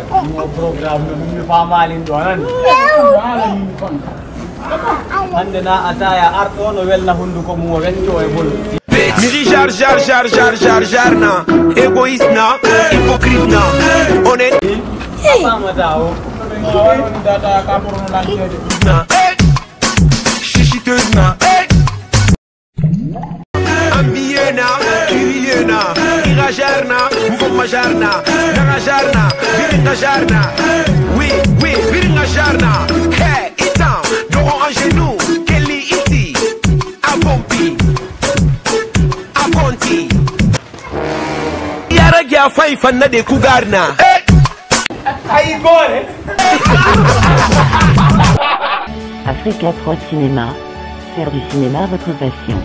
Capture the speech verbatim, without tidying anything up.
Ɗum o programme no ɗum mi faamaali ɗo, a nani? Hannde na Ataya arɗo no welna hunnduko mum, o wecco e bol. Miri jar jar jar jar jar jar na, égoïste na, hypocrite na, honnête. A faamata o. Na. Chichiteuse na. Ambiyena, kiriyena, irajarna, mvomajarna, narajarna, biringajarna. Oui, oui, biringajarna. Hey, itan, doron angenu, kelli iti, abompi, abonti. Yara gya fai fanna de kugarna. Hey. Ayi gore. Africa trois Cinéma, faire du cinéma votre passion.